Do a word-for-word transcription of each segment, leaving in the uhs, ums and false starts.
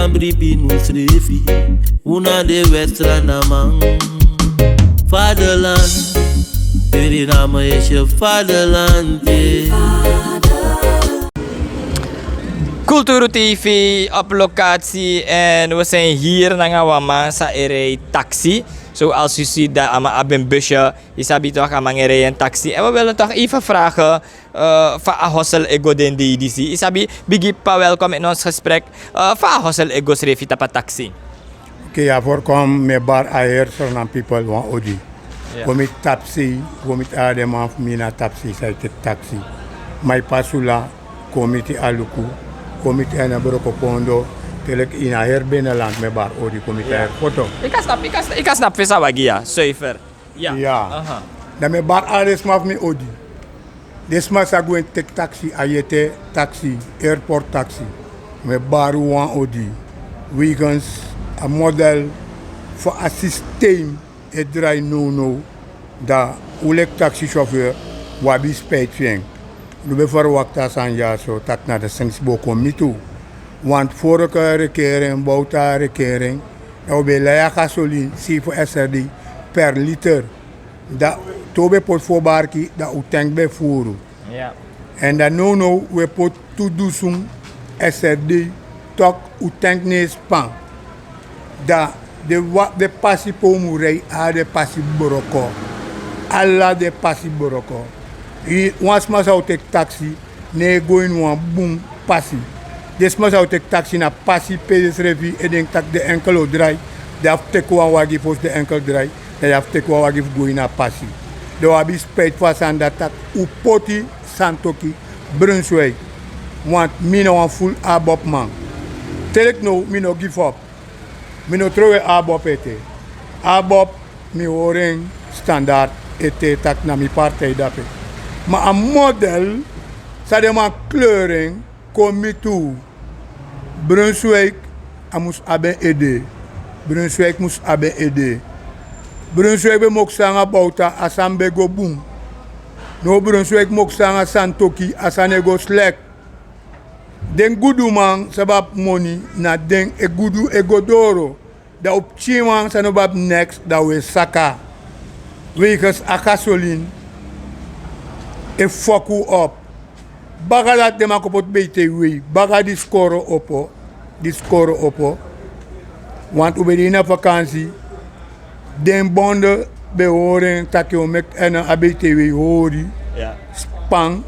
Kan bribi nu srefi, una de westra na man. Vaderland, Suriname is je vaderland, yeah. Kulturu T V op locatie en we zijn hier nanga Wama sa ere taxi. Zoals u ziet, daar allemaal op een busje. Je sabi toch, allemaal ere een taxi. En we willen toch even vragen, eh, fa a hosel e go den dei disi. Isabi, bigi p'pa, welkom in ons gesprek. Eh, fa a hosel e go srefi tapu a taxi? Oké, ya, voorkom, mi e bari a heri Sranan people wan odi. Ya. Go miti taxi, go miti ala den man fu mi na taxi, san e teki taxi. Mai Pasula, go miti Aluku, go miti Ene Brokopondo, te leki ini a heri binnenland, mi e bari odi, go miti a heri foto. Yu kan snap, yu kan sna-, yu kan snap fesi a wagi ya, zuiver. Ya. Ya. Aha. Dan mi e bari ala den sma fu mi odi. Den sma sa gwe teki taxi, a yete taxi, airport taxi. Mi e bari un wan odi. Wegens a model fu a systeem e drai nownow, dan un leki taxichauffeur, un abi spijt fu en. Un no ben verwacht a sani ya so, taki na den sani disi bo kon miti un. Want vorige regering, Bouta regering, dan un ben e lai a gasolin, zeven S R D per liter. Dan te un ben poti fu barki, dan un tank ben furu. Ya. En dan nownow un e poti tu dusun S R D, toku un tank no e span. Dan den wa-, den pasi pe un mu rei, ala den pasi broko. Ala den pasi broko. Yu, wan sma sa o teki taxi, no e go ini wan bun pasi. Den sma sa o teki taxi na pasi pe densrefi e denki taki den enkel o drai. Den abi fu teki wan wagi fosi den enkel drai. Dan yu abi fu teki wan wagi fu go ini a pasi. Dan un abi spijt fu a sani dati, taki un poti Santoki, Brunswijk. Want mi na wan full ABOP man. Te leki now mi no give up. Mi no trowe ABOP ete. ABOP, mi hori en standard ete taki na mi partij dape. Ma a model san den man kleur en kon miti un. Brunswijk, a mus abi en ede. Brunswijk mus abi en ede. Brunswijk ben mokisi nanga Bouta, a sani ben go bun. Now Brunswijk mokisi nanga Santoki, a sani e go slek. Den guduman san ben abi moni, na den e gudu e go doro. Dan un pikinwan san no ben abi neks, dan un e saka. Wegens a gasolin e foki un op. Baka dati den man kon poti B T W, baka di skoro opo, di skoro opo. Want un ben de ini a vakansi, den bonde ben hori en taki un o meki en a B T W hori, ya, span,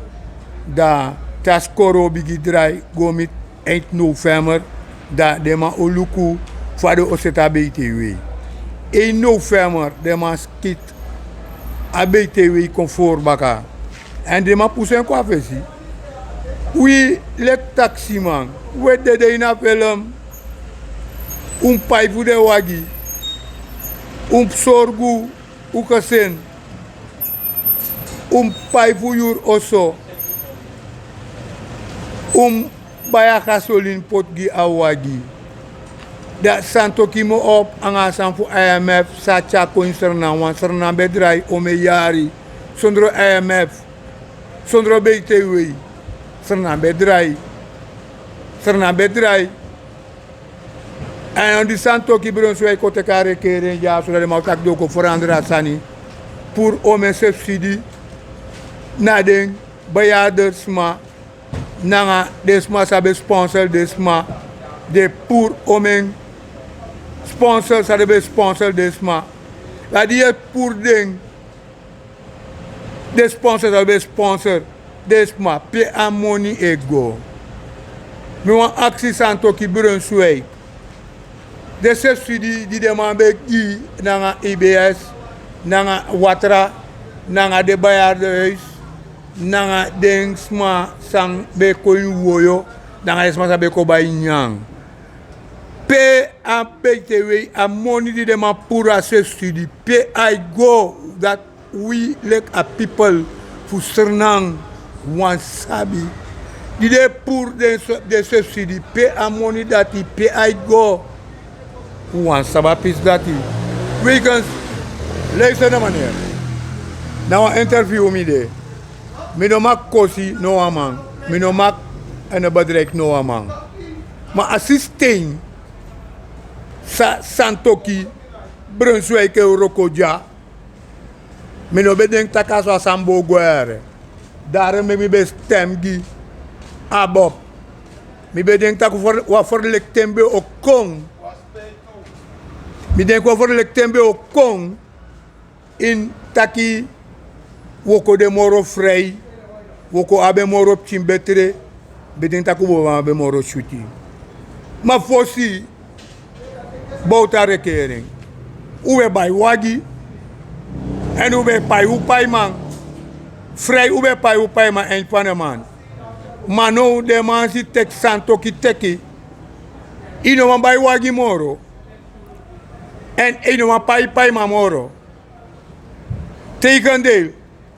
dan te a skoro o bigin drai go miti eind november, dan den man o luku fa den o seti a B T W. Eind november den man skiti a B T W kon fori baka. En den man pusu en kon na fesi. Wi leki taksiman, un e dede ini a felem. Un pai fu den wagi. Un sorgu un gesin. Un pai fu yuru oso. Un bai a gasolin poti gi a wagi. Dan Santoki mu opo nanga a sani fu I M F san a tyari kon ini Sranan, want Sranan ben drai omeni yari sondro I M F, sondro B T W. Sranan ben drai. Sranan ben drai. En di Santoki, Brunswijk kon teki a regering ya so, dan den man o taki den o kon ferandra sani. Puru omeni subsidi na den bejaardersma nanga den sma san ben sponsor den sma. Den puru omeni sponsor san den ben sponsor den sma. Dan di yu e puru den, den sponsor san ben sponsor den sma, pe a moni e go? Mi wani aksi Santoki, Brunswijk. Den subsidi di den man ben gi nanga I B S, nanga Watra, nanga den bejaardenhuis, nanga den sma san ben kon ini woyo, nanga den sma san ben kon bai nyanyan. Pe a B T W, a moni di den man puru a subsidi, pe a e go? Dati wi leki a pipel fu Sranan wani sabi. Di den puru den su-, den subsidi, pe a moni dati, pe a e go? Un wani sabi a pisi dati. Wegens, luister na meneer. Na wan interview mi de. Mi no mag kosi no wan man. Mi no mag en bedreig no wan man. Ma a systeem Sa santoki, brunswik e wroko dya. Mi no ben denki tak' a so a sani bo go yere. Dari meki mi ben stem gi abob. Mi ben denki tak' wan ferleki ten ben o kon. Mi denki wan ferleki ten ben o kon. Ini taki wi o kon de moro frei, wi o kon abi en moro pikin betre. Beten taki un bo man ben moro switi. Ma fosi, bowtu a rekering, un ben bai wagi. Èn un ben pai un paiman. Frei un ben pai un paiman, en fanaman. Ma now den man si teki santoki teki. Yu no man bai wagi moro. Èn yu no man pai paiman moro. Tegendeel,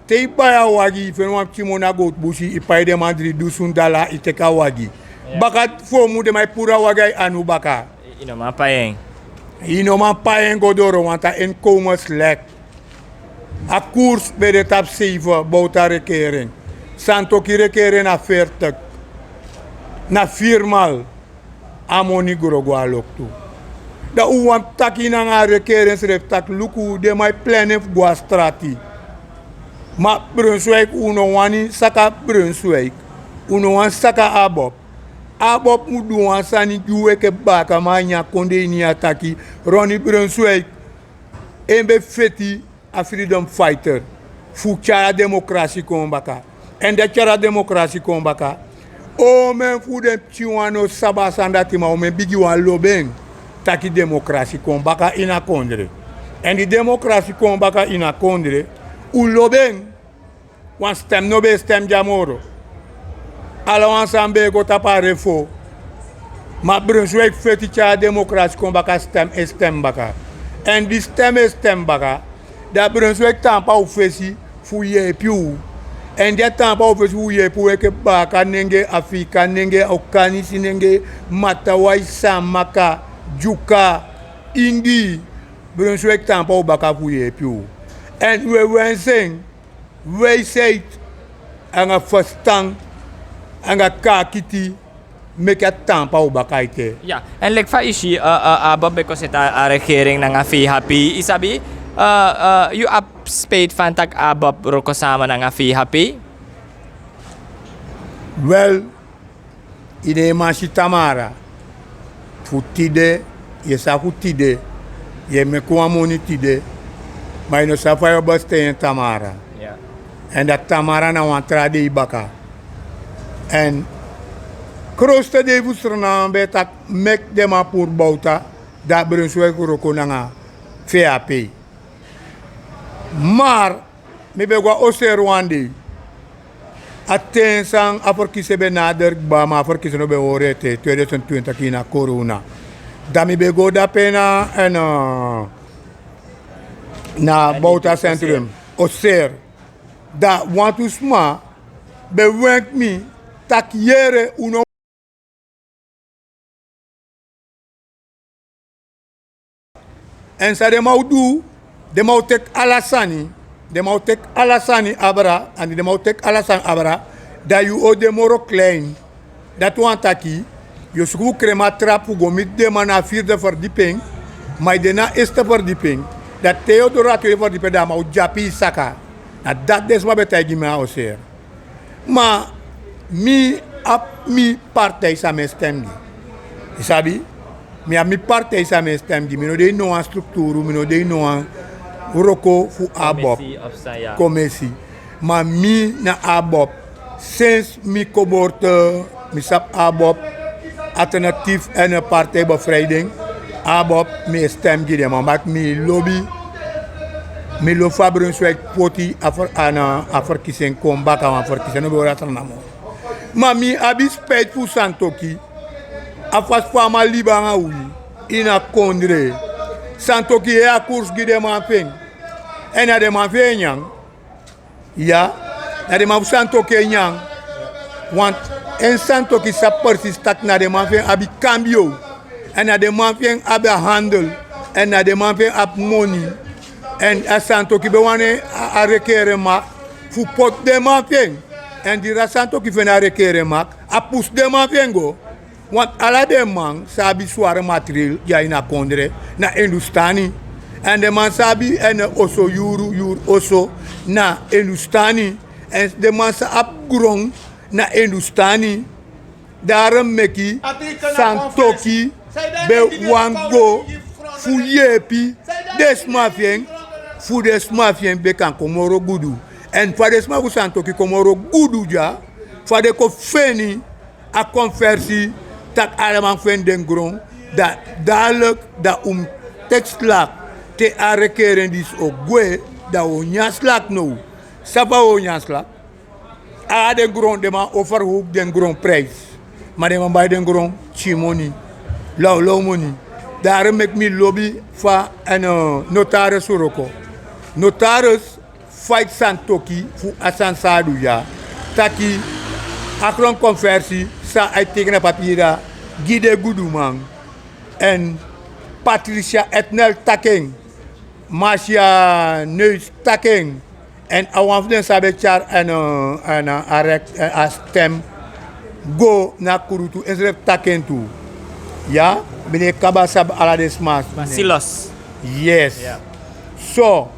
te yu bai a wagi, yu feni wan pikin moni na gowtu busi, yu pai den man dri dusun dala, yu teki a wagi. Baka fu o mun den man e puru a wagi a yu anu baka. Yu no man pai en. Yu no man pai en go doro, want a inkomen slek. A koers ben de tapu seiven, bowtu a rekering. Santoki rekering na veertig. Na viermal. A moni gro go a loktu. Dan un wani taki nanga a rekering srefi taki luku, den man e plan en fu go a strati. Ma brunswik, un no wani saka brunswik. Un no wani saka abob. Abob mu du wan sani gi un enke bakaman a ini a kondee ini a taki, Ronnie Brunswik, en ben feti a freedom fighter fu tyari a demokrasi kon baka. Èn di a tyari a demokrasi kon baka, omen fu den pikin wan no sabi a sani dati, ma omen bigi wan lobi en. Taki demokrasi kon baka ini a kondre. Èn di demokrasi kon baka ini a kondre, un lobi en. Wan stem no ben e stem dya moro. Ala wan sani ben e go tapu a refo. Ma brunswik feti tyari a demokrasi kon baka, stem e stem baka. Èn di stem e stem baka, dan brunswik tan ape a un fesi fu yeepi un. Èn di a tan ape a un fesi fu yeepi un enke baka nenge, Afiikan nenge, Okanisi nenge, Matawai, Saamaka, Dyuka, Ingi. Brunswik tan ape a un baka fu yeepi un. Èn un e wensi en wisheid, anga ferstan, anga kaakiti, meki a tan ape a un baka ete. Ya, èn leki fa yu si, abob ben kon seti a regering nanga fei hapi, yu sabi, yu abi spijt fan tak' abob wroko sama nanga fei hapi? Wel, yu no e man si Tamara. Fu tide, yu e sabi fu tide, yu e meki wan moni tide, ma yu no sabi fa yu o bestan en Tamara. Èn dati Tamara na wan tra dei baka. Èn krowste dei fu Sranan ben e taki meki den man puru bowta, dan brunswik wroko nanga fei hapi. Mar mi ben go na Oser wan dei. A ten san a ferkisi ben nader kba, ma a ferkisi no ben hori ete, tweeduizend twintig ini a corona. Dan mi ben go dape na, èn, na Bouta Centrum, Oser. Dan wantu sma ben wenki mi taki yere, un no Èn san den man o du, den man o teki ala sani, den man o teki ala sani abra, èn di den man o teki ala sani abra, dan yu o de moro klein. Dati wani taki, yu o suku fu krema trapu fu go miti den man na a vierde verdieping, ma yu de na a eerste verdieping, dan te yu o doro a tweede verdieping, dan a man o dyapi yu saka. Na dati den sma ben taigi mi a Oser. Ma mi abi mi partij san mi e stem gi. Yu sabi? Mi abi mi partij san mi e stem gi. Mi no de ini no wan strukturu, mi no de ini no wan wroko fu abob. Komesi. Ma mi na abob. Sinsi mi koborte, mi sabi abob. Alternatief en Partij Bevrijding. Abob, mi e stem gi den man, ma mi lobi. Mi lobi fa Brunswijk poti a ferkisi en kon baka, wan ferkisi en no ben hori a tra namo. Ma mi abi spijti fu Santoki. A fasi fa a man libi nanga wi ini a kondre. Santoki e a koers gi den man fi en. Èn na den man fi en e nyan. Ya, na den man fu Santoki e nyan. Want en Santoki sabi precies taki na den man fi en abi kambio. Èn na den man fi en abi a handel. Èn na den man fi en abi moni. Èn a Santoki ben wani a, a rekeren mak fu poti den man fi en. Èn di a Santoki feni a rekeren mak, a pusu den man fi en go. Want ala den man san abi sware materiel dya ini a kondre na Hindustani. Èn den man san abi, èn oso, yuru yuru oso, na Hindustani. Èn den man san abi gron na Hindustani. Daro meki Santoki ben wani go fu yepi den sma fi en, fu den sma fi en ben kan kon moro gudu. Èn fa den sma fu Santoki kon moro gudu dya, fa den kon feni a konversi, tak' ala man feni den gron, dan dadelijk dan un mus teki slak. Te a rekeren disi o gwe, dan un o nyan slak now. San fa un o nyan slak? Ala den gron, den man o ferhuku den gron prijs. Ma den man bai den gron pikin moni, lawlaw moni. Daro meki mi lobi fa èn notaris wroko. Notaris faiti Santoki fu a sani san a du ya, taki a gronkonversi san a e teki na papiri gi den guduman. Èn Patricia Etnel taki en, Marcia Neus taki en, èn a wan fu den san ben tyari èn a rek a stem go na krutu ensrefi taki en tu. Ya, mi no e kaba sabi ala den sma. Basilos. Yes. So,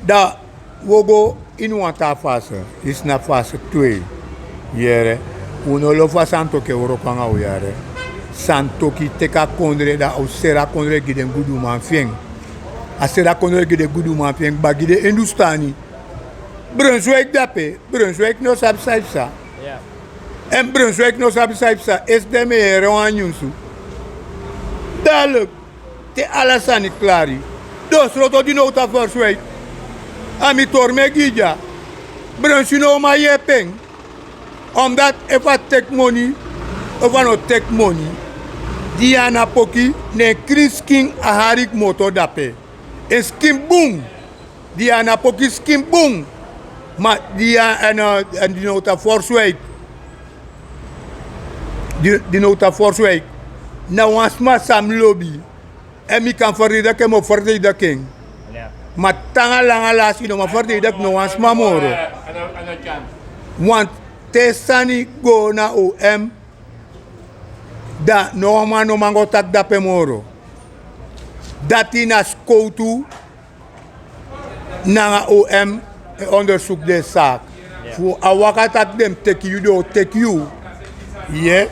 dan wi o go ini wan taa fase. Disi na fase twee. Yere. Un no lobi fa Santoki e wroko nanga un yere. Santoki teki a kondre, dan a o seri a kondre gi den guduman fi en. A seri a kondre gi den guduman fi en kba gi den Hindustani. Brunswijk dape, Brunswijk no sabi san e psa. Èn Brunswijk no sabi san e psa, esi den mi e yere wan nyunsu. Dalo, te ala sani klari, den o sroto di no o ta Brunswijk. A mi tori mi e gi dya. Brunsi no o man yepi en. Omdat efu a teki moni, efu a no teki moni, di yu ana poki, na en krin skin a hari kmoto dape. En skin bun. Di yu ana poki skin bun. Ma di yu ana, èn di no o ta Brunswijk. Di, di no o ta Brunswijk. Na wan sma san mi lobi. Èn mi kan ferdediki en, mi o ferdediki en. Ma te nanga langa lasi no man ferdediki no wan sma moro. Want te sani go na O M, dan no wan man no man go taki dape moro. Dati na skowtu nanga O M e ondersuku den saki. Fu a waka taki den mus teki yu, den o teki yu. Ye.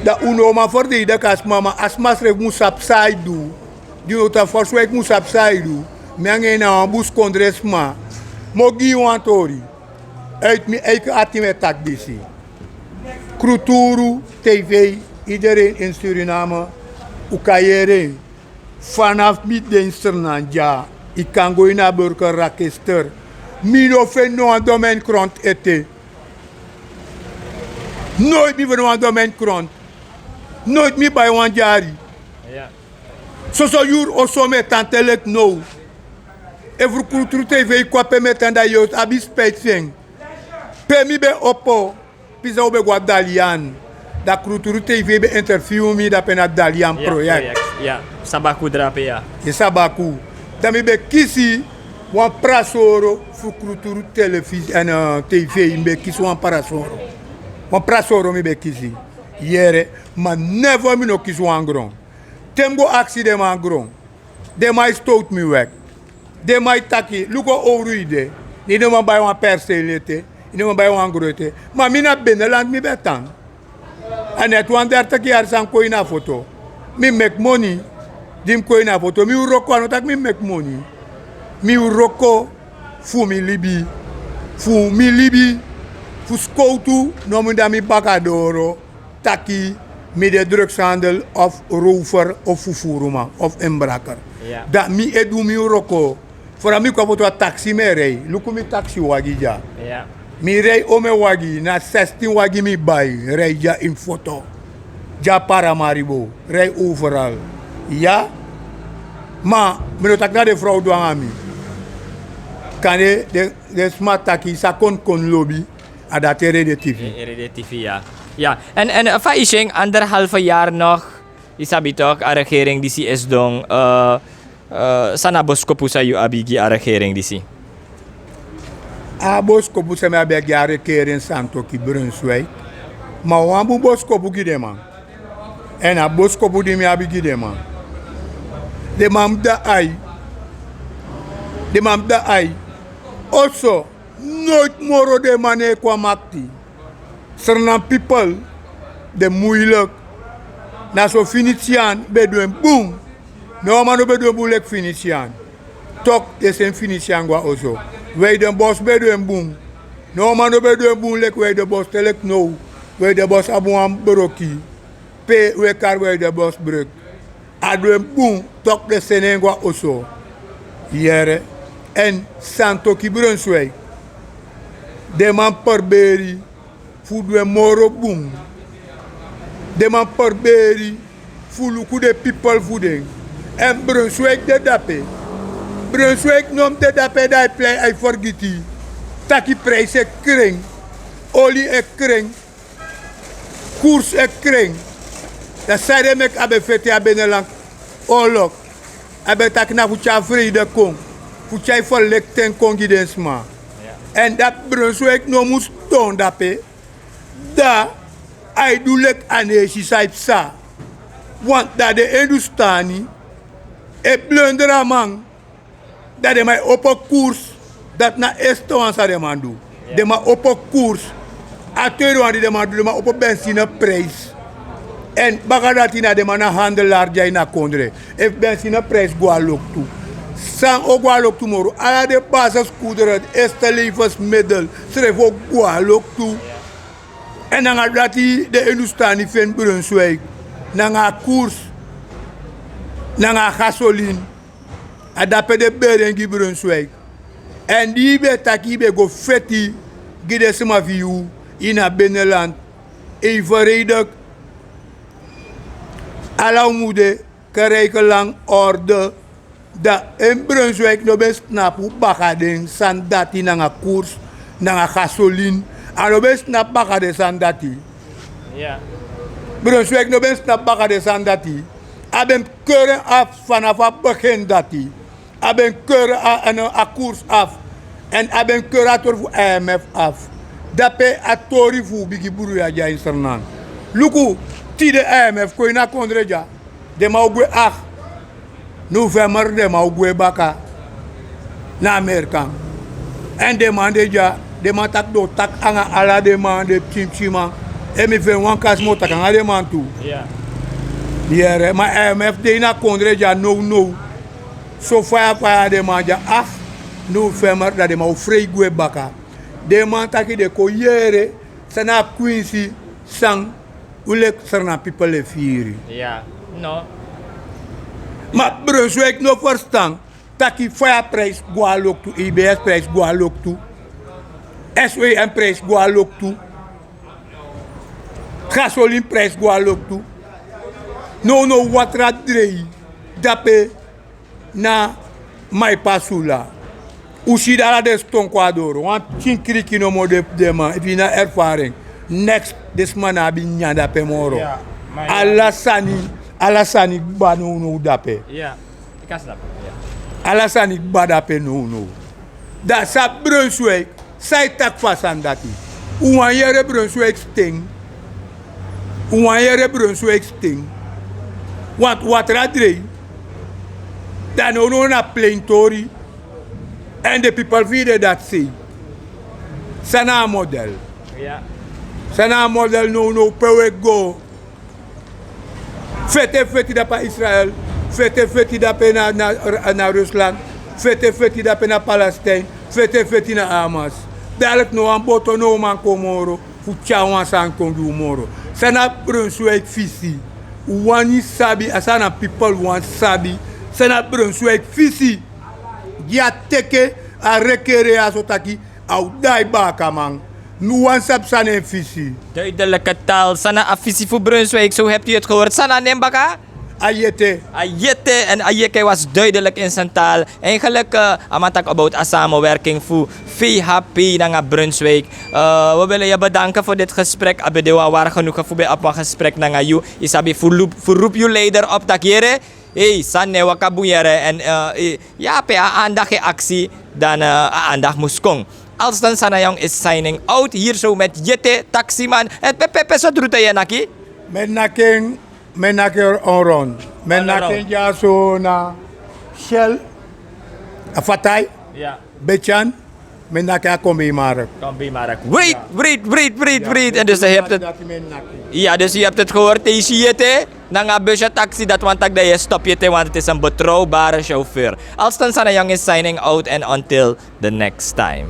Dan un no man ferdediki a sma, ma a sma srefi mus sabi san a e du. Di no o ta Brunswijk mus sabi san a e du. Mi nanga en na wan buskondre sma. Mi o gi yu wan tori. Uit mi eiki ati mi e taki disi. Kruturu TV, iedereen in Suriname, un kan yere en. Fanafu mi de ini Srnan dya, yu kan go ini a burgerregister. Mi no feni no wan domein grontu ete. Noiti mi feni wan domein grontu. Noiti mi bai wan dyari. Soso yuru oso mi e tan te leki now. Efu Kruturu TV kon na pe mi e tan, dan yu o abi spijti fi en. Pe mi ben opo, pisi san un ben go na Dalian. Dan Kruturu TV ben interview mi dape na Dalian project. Ya, Sabaku drape ya. Ye, Sabaku. Dan mi ben kisi wan prasoro fu Kruturu televisie èn, eh, TV, mi ben kisi wan prasoro. Wan prasoro mi ben kisi. Yere, ma never mi no kisi wan gron. Te mi go aksi den man gron. Den man e stowtu mi wèk. Den man e taki, luku owru yu de. Yu no man bai wan perseel ete, yu no man bai wan gron ete. Ma mi na binnenland mi ben tan. A neti wan dertig yari san mi kon ini a foto. Mi meki moni. Di mi kon ini a foto, mi wroko, a no taki mi meki moni. Mi wroko fu mi libi. Fu mi libi. Fu skowtu no mi de na mi baka doro taki mi de drugshandel of rover of fufuruman of inbraker. Dan mi e du mi wroko. Fu dan mi kon a foto, a taxi mi e rei. Luku mi taxi wagi dya. Mi rei omen wagi, na zestien wagi mi bai, rei dya ini foto. Dya Paramaribo, rei overal. Ya. Ma mi no taki na den frow du nanga mi. Kande den, den sma taki san kon kon lobi. A dati e rei den tifi. E rei den tifi, ya. Ya. En, en fa yu si en, anderhalve jaar nog, yu sabi toch, a regering disi e sidon, eh, eh, san na boskopu san yu abi gi a regering disi? A boskopu san mi abi gi a regering Santoki Brunswijk. Ma wan bun boskopu gi den man. Èn a boskopu di mi abi gi den man, den man mus de ai. Den man mus de ai. Oso, noiti moro den man no e kon a makti. Sranan pipel de muilik. Na so finisian ben du en bun. No wan man no ben du en bun leki finisian. Tok den seni finisian go na oso. Weidenbos ben du en bun. No wan man no ben du en bun leki weidenbos te leki now. Weidenbos abi wan broki pe un e kari weidenbos breki. A du en bun. Tok den seni en go na oso. Yere. Èn santoki brunswei, den man perberi fu du en moro bun. Den man perberi fu luku den pipel fu den. Èn brunswik de dape. Brunswik no mus de dape dan a e plei a e fergiti taki prijsi e kren, oli e kren, kurs e kren. Dan san ede meki a ben feti a benelan olok. A ben taki na fu tyari freide kon, fu tyari ferlekten kon gi den sma. Èn dati brunswik no mus don dape. Dan a e du leki a no e si san e psa. Want dan den endustani e blundra man. Dan den man e opo kurs. Dati na este wan san den man du. Den man opo kurs. A tweede wan di den man du, den man opo bensine prijs. Èn baka dati na den man na handelari di a ini a kondre. Efu bensine prijs go na loktu, san o go na loktu moro? Ala den basiskudre, este levensmiddel srefi o go na loktu. Èn nanga dati den endustani feni brunswik, nanga a kurs, nanga a gasolin. A dape den beri en gi brunswik. Èn di yu ben taki yu ben go feti gi den sma fu yu ini a beneland, evenredik ala un mu de, keriki lang orde. Dan en brunswik no ben snapu baka den sani dati nanga kurs, nanga gasolin. A no ben snapu baka den sani dati. Brunswik no ben snapu baka den sani dati. A ben keur en afu fanafu a begin dati. A ben keur a kurs afu. Èn a ben keur a tori fu imf afu. Dape a tori fu un bigi bruya dya ini sranan. Luku, tide imf kon ini a kondre dya. Den man o gwe akt november, den man o gwe baka na amerika. Èn den man de dya, den man taki den o taki anga ala den man, den pikinpikinman. Èn mi feni wan kasi mi o taki anga den man tu. Yere, ma imf de ini a kondre dya nownow. So faya faya den man dya akt november, dan den man o frei gwe baka. Den man taki den kon yere san na a kwinsi san un leki sranan pipel e firi. Ma brunswik no ferstan taki faya prijs go na loktu, ibs prijs go na loktu, swm prijs go na loktu, gasolin prijs go na loktu. Nownow watra drei dape na maipasula. Un si dala den ston kon a doro, wan pikin kriki nomo de fu den man. Efu yu na erfaring, neks den sma no abi nyan dape moro. Ala sani, ala sani kba nownow dape. Ala sani kba dape nownow. Dan san brunswik, san yu taki fu a sani dati? Un wani yere brunswik sten? Un wani yere brunswik sten? Want watra drei. Dan nownow na plein tori. Èn den pipel fu yu de dati sei. San na a model? San na a model nownow pe un e go? Feti e feti dape na israel. Feti e feti dape na rusland. Feti e feti dape na palestine. Feti e feti na hamas. Daliki no wan boto no o man kon moro fu tyari wan sani kon gi un moro. San na brunswik fisi? Un wani sabi a sani na pipel wani sabi. San na brunswik fisi? Di a teke a rekere ya so taki a o dai bakaman. Mi wani sabi san na en fisi. Duidelike tal san na a fisi fu brunswik so hebi yu eti geword san na nen baka? A yete. A yete. Èn a yeke was duidelik in sental. Eigenlik a man taki about a samenwerking fu vhp nanga brunswik. We wili yu bedanke fu dit gesprek a ben de wan wari genuge fu ben abi wan gesprek nanga yu. Yu sabi fu rupu yu leider op taki yere, hei sani no e waka bun yere. Èn ya pe a andak e aksi dan a andak mus kon. Alston Sanayong is signing out hier zo met Jete, Taximan. En pe, pe, pe so drute ye naki? Men naking, men naking onron. Men naking jaso na Shell, a Fatai, Betjan, men naking a Kombi Mark. Kombi Mark. Wait, wait, wait, wait, wait. En dus hij heeft het. Ja, dus u hebt het gehoord, deze Jete. Nanga busje taxi, dat want ik dat je stop Jete, want het is een betrouwbare chauffeur. Alston Sanayong is signing out and until the next time.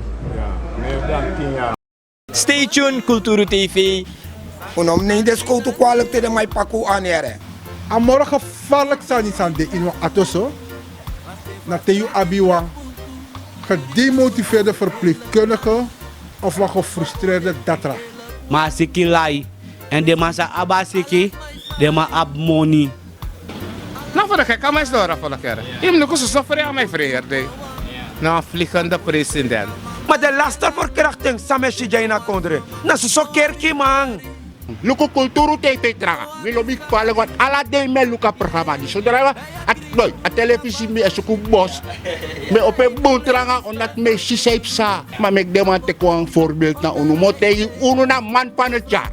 Stay tuned, Kulturu T V. Un no mus neem den skowtu kwalik te den man e paki un ani here. A moro gevaarlijk sani san de ini wan ato so, na te yu abi wan gedemotiveerde verpleegkundige of wan gefrustreerde datra. Ma a siki lai, en den man sa abi a siki, den man abi moni. Na fu de gek a man is doro fu de kere. Yu mus luku soso frei a man e frei heri dei. Na wan vliegende president. Ma den laste verkrachting san mi e si dya ini a kondre, na soso kerkiman. Luku Kulturu T V tranga. Mi lobi kwalik want ala dei mi e luku a programma disi. Sodra a, noi, a telefisi mi e suku bos. Mi e opo en bun tranga omdat mi e si san yu psa. Ma meki den man teki wan voorbeeld na unu. Mi o taigi unu na man van het jaar.